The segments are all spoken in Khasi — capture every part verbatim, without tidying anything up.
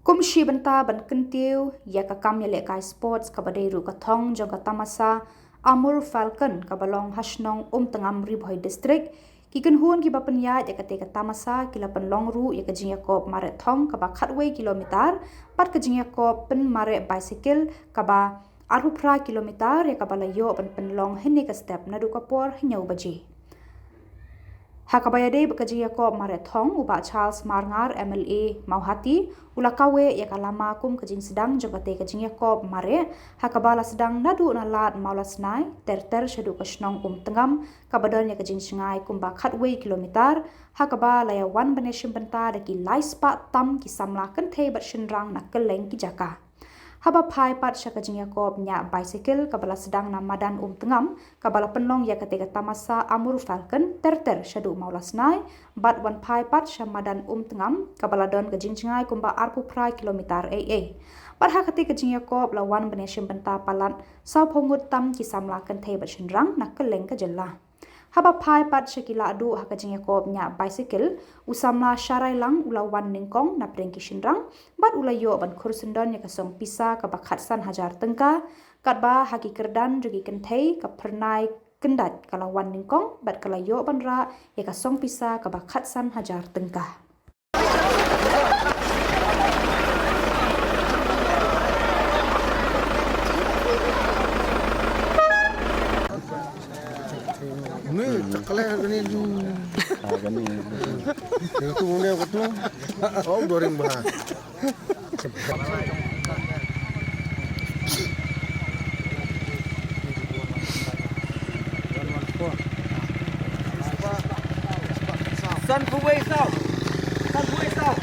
Kum shi bynta ban kyntiew ïa ka kam ïalehkai sports kaba dei ruh ka thong jong ka tamasa Amur Falcon kaba long ha shnong Umtngam, Ri Bhoi District, ki kynhun kiba pynïaid ïa kata ka tamasa ki la pynlong ruh ïa ka jingïakop mareh thong kaba khatwei kilometer bad ka jingïakop pynmareh bicycle kaba arphew phra kilometer, ïa kaba la ïoh ban pynlong hynne ka step naduh ka por hynñiew baje. Ha kaba ïadei bad ka jingïakop mareh thong, u Bah Charles Marngar, M L A Mawhati, u la kaweh ïa ka lama kum ka jingsdang jong kata ka jingïakop mareh, ha kaba la sdang naduh na Lad Mawlasnai ter ter shaduh ka shnong Umtngam, kaba don ïa ka jingjngai kumba khatwei kilometer, ha kaba la ïa wan ban ïashim bynta da ki lai spah tam ki samla kynthei bad shynrang na kylleng ki jaka. Haba phai pat sha ka jingïakop ñiah bicycle kaba la sdang na madan Umtngam, kaba la pynlong ïa kata ka tamasa Amur Falcon ter ter shaduh Mawlasnai, bad wan phai pat sha madan Umtngam, kaba la don ka jingjngai kumba arphew phra kilometer ei ei. Bad ha kata ka jingïakop la wan ban ïashim bynta palat sawphew ngut tam ki samla kynthei bad shynrang na kylleng ka jylla. Haba phai pat sha ki lahduh ha ka jingïakop ñiah bicycle, u samla Sharai Lang u la wan nyngkong na pdeng ki shynrang, bad u la ïoh ban khur syndon ïa ka song pisa kaba khatsan hajar tyngka, katba ha ki kyrdan jong ki kynthei ka Phyrnai Kyndait ka la wan nyngkong, bad ka la ïoh ban rah ïa ka song pisa kaba khatsan hajar tyngka. Ni, cakle kani tu. Ah, kani. Yang tu mana yang tu? Oh, goreng bah. San phu wei sao. San phu wei sao.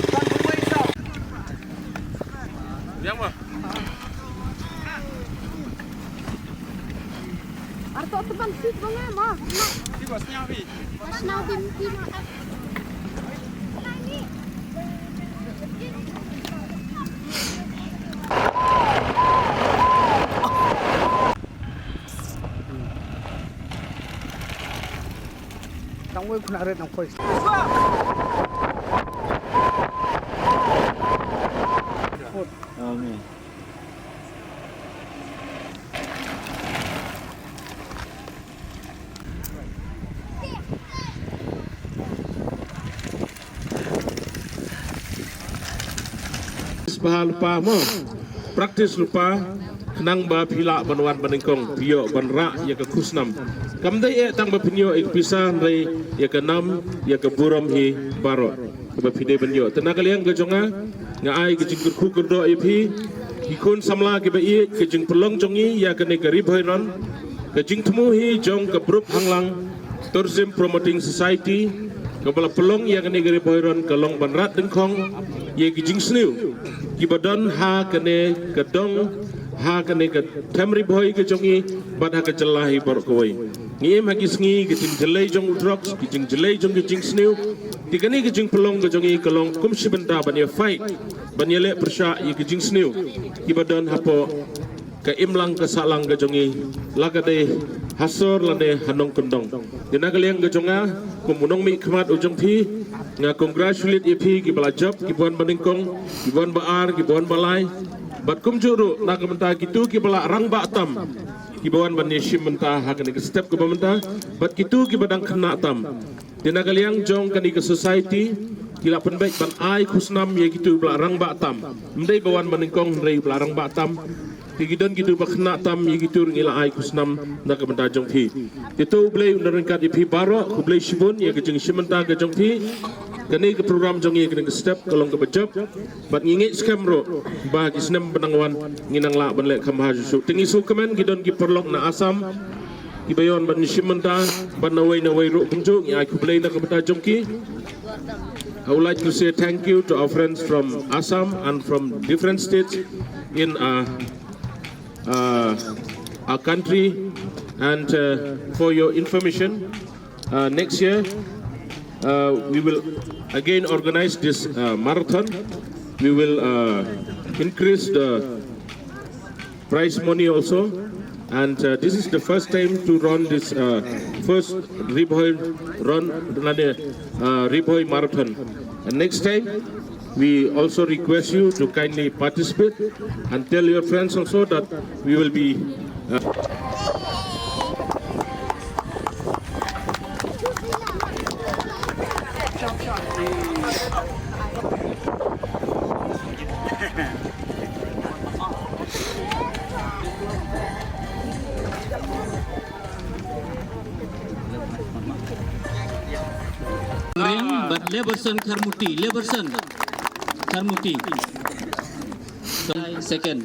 San phu wei sao. Yang ma. Arto teman sih bang eh mah. Sih bos nyawi. Bos nyawi. Tang wei khuna ret nang khoi. Amen. Bha lypa mo. Practice lypa. Khnang ba phi lah ban wan ba nyngkong, phi ïoh ban rah ïa ka khusnam. Kam dei eh tang ba phin ïoh ïa ka pisa, hynrei ïa ka nam, ïa ka burom hi baroh kaba phi dei ban ïoh. Te na ka liang ka jong nga, nga ai ka jingkyrkhu kyrdoh ïa phi ki khun samla kiba ïeit, ka jingpynlong jong ngi ïa kane ka Ri Bhoi Run, ka jingthmu hi jong ka Bru Phanglang Tourism Promoting Society, kaba la pynlong ïa kane ka Ri Bhoi Run ka long ban rat dyngkhong ïa ki jingsniew kiba don ha kane ka dong, ha kane ka them Ri Bhoi ka jong ngi, bad ha ka jylla hi baroh kawei. Ngi im ha ki sngi ki jingjlei jong u drugs, ki jingjlei jong ki jingsniew. Te kane ka jingpynlong ka jong ngi ka long kum shi bynta ban ïa fight, ban ïaleh pyrshah ïa ki jingsniew kiba don hapoh ka imlang ka sahlang ka jong ngi, la ka dei ha sor lane ha nongkyndong. Te na ka liang ka jong nga, kum u nongmihkhmat u jong phi, nga congratulate ïa phi kiba la jop, kiba wan ba nyngkong, kiba wan ba ar, kiba wan ba lai. Bad kumjuh ruh na ka bynta kito kiba la rangbah tam, kiba wan ban ïashim bynta ha kane ka step kaba mynta, bad kito kiba dang khynnah tam. Te na ka liang jong kane ka society, ki la pynbeit ban ai khusnam ïa kito ba la rangbah tam. Ym dei ba wan ba nyngkong, hynrei ba la rangbah tam. Te ki don kito ba khynnah tam, ïa kito ruh ngi la ai khusnam na ka bynta jong phi. Te to U Blei un da ryngkat ïa phi baroh, khublei shibun ïa ka jingshim bynta ka jong phi. Kane ka program jong ngi, kane ka step ka long kaba jop. Bad ngi ngeit skhem ruh ba ki snem ba nang wan ngin nang lah ban leh kham bha shuh shuh. Te ngi sngewkmen ki don ki paralok na Assam kiba ïoh ban shim bynta, bad na wei na wei ruh kumjuh, ngi ai khublei na ka bynta jong ki. I would like to say thank you to our friends from Assam and from different states in, uh, uh, our country. And, uh, for your information, uh, next year, uh, we will again organize this, uh, marathon. We will, uh, increase the prize money also. And, uh, this is the first time to run this, uh, first Ri Bhoi run, uh, Ri Bhoi marathon. And next time, We also request you to kindly participate and tell your friends also that we will be, uh, Ring, but Leverson Kharmuti, Leverson Kharmuti. Second.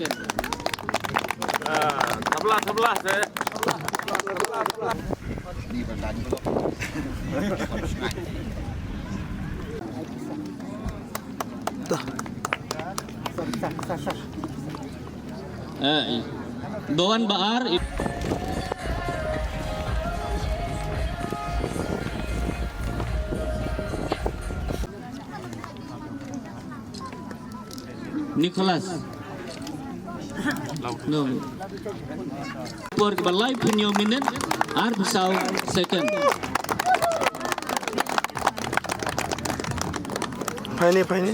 Tabla, tabla, sir. Eh, Doan Baar. Nicholas. No. Por ba lai phew minute, arphew saw second. Phaini, phaini.